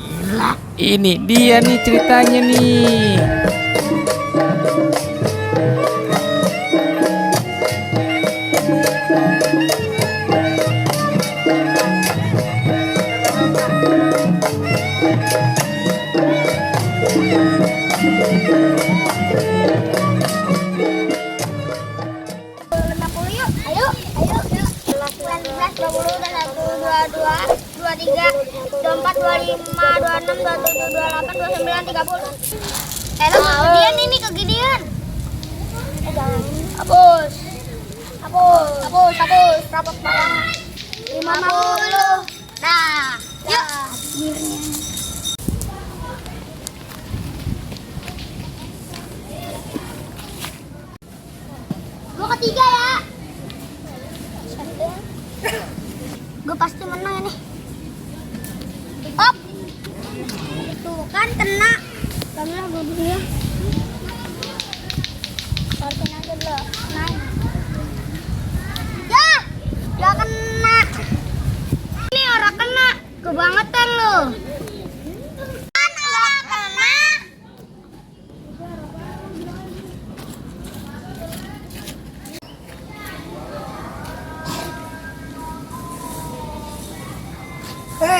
Gila, ini dia nih ceritanya nih. Kegedean. Hapus. Rapat banget. 50. Nah, yuk. Gua ketiga ya. Gue pasti menang ini. Op. Tuh kan kena. Kena gue dia. Sortin aja dulu. Naik. Ya. Ya kena. Ini orang kena. Kebangetan lo. Kan orang kena.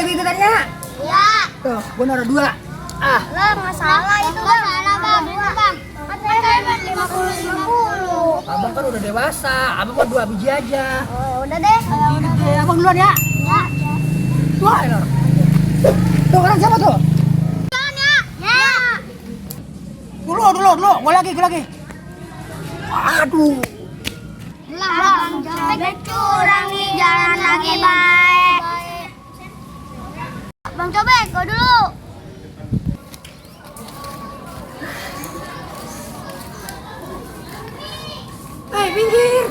Bibitanya. Ya. Tuh, gue naruh 2. Ah. Lah, masalah itu bang. Salah bang. Bener bang. Kan 50. Abang kan udah dewasa. Abang mau 2 biji aja. Oh, udah deh. Abang duluan ya. Ya. Wah, enak. Tuh, kan siapa tuh? Kan ya. Ya. Dulu. Gue lagi. Aduh. Lah, bang Cobek curang nih, jalan lagi baik. Bang Cobek, go dulu. Pinggir.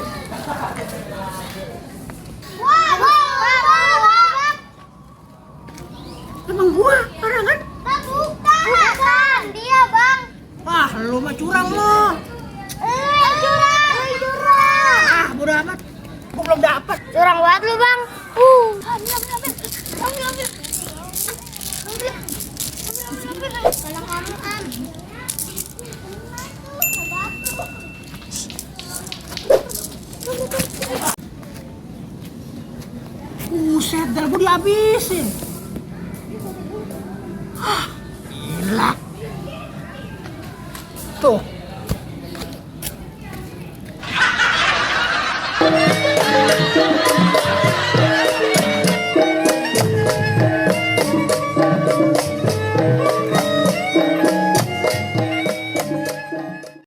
Wah. Emang gua, kan? Bukan, dia bang. Wah, lu mah curang lo. Curang. Ah, bodo amat. Gua belum dapat. Curang banget lu bang. Ambil. Kalau kamu Buset, dal gua dihabisin.